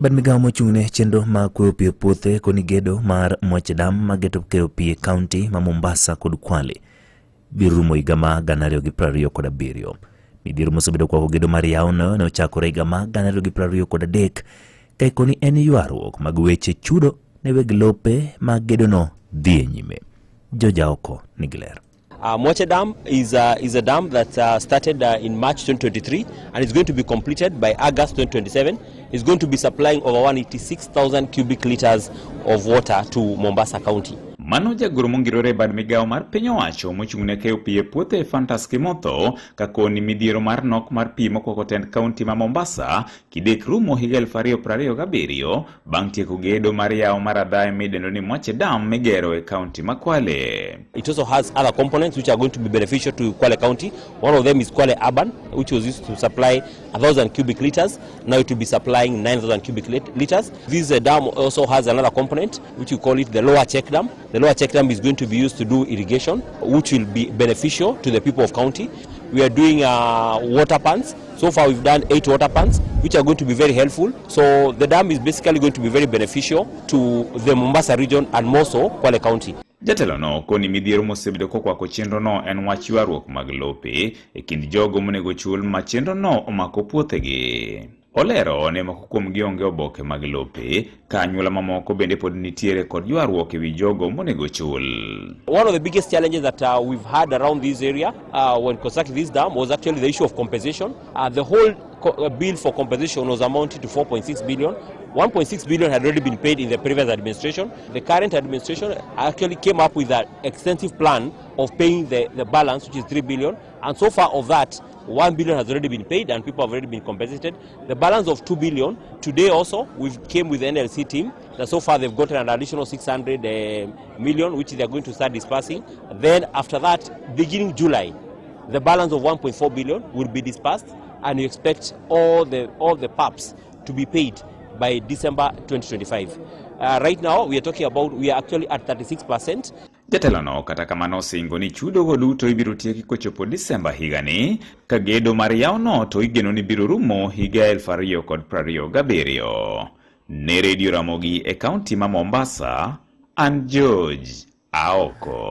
Bad migawo mochung'ne chenro mag kweyo pi e puothe koni gedo mar Mwache Dam mageto keyo pi e kaunti ma Mombasa kod Kwale biro rumo higa ma 2027. Midhiero mosebedo kwako gedo mar yawono ne ochakore higa ma 2023 ka ikoni en ywaruok mag weche chudo ne weg lope mag gedono dhi e nyime. Jojaoko nigi ler. Mwache Dam is a dam that started in March 2023 and is going to be completed by August 2027. It's going to be supplying over 186,000 cubic liters of water to Mombasa County. Mano jagoro mongirore e bad migawo mar piny owacho mochung' ne keyo pi e puothe Ephantus Kimotho ka koni midhiero mar nok mar pi mokwako tend kaunti ma Mombasa kidek rumo higa 2027 bang' tieko gedo mar yawo mar adhaye midendo ni Mwache Dam migero e kaunti ma Kwale. It also has other components which are going to be beneficial to Kwale County. One of them is Kwale Urban, which was used to supply 1,000 cubic liters. Now it will be supplying 9,000 cubic liters. This dam also has another component, which we call it the lower check dam. The lower check dam is going to be used to do irrigation, which will be beneficial to the people of county. We are doing water pans. So far we've done 8 water pans, which are going to be very helpful. So the dam is basically going to be very beneficial to the Mombasa region and more so Kwale County. Jatelo no koni midhiero mosebedo kokwako chenro no en wach ywaruok mag lope e kind jogo monego chul ma chenro no omako puothegi. Olero ni moko kuomgi onge oboke mag lope ka anyuola mamoko bende pod nitiere kod ywaruok ewi jogo monego chul. One of the biggest challenges that we've had around this area when constructing this dam was actually the issue of compensation. The whole bill for compensation was amounted to 4.6 billion. 1.6 billion had already been paid in the previous administration. The current administration actually came up with an extensive plan of paying the balance, which is 3 billion. And so far of that, 1 billion has already been paid and people have already been compensated. The balance of 2 billion, today also, we've came with the NLC team that so far they've gotten an additional 600 million, which they are going to start dispersing. Then after that, beginning July, the balance of 1.4 billion will be dispersed, and we expect all the PAPs to be paid by December 2025. Right now, we are talking about, we are actually at 36%. Jatelo no kata kamano osingo ni chudo go duto ibiro tieki kochopo Disemba higani ka gedo mar yawono to igeno ni biro rumo higa 2027. Ne Radio Ramogi e kaunti ma Mombasa, an George Aoko.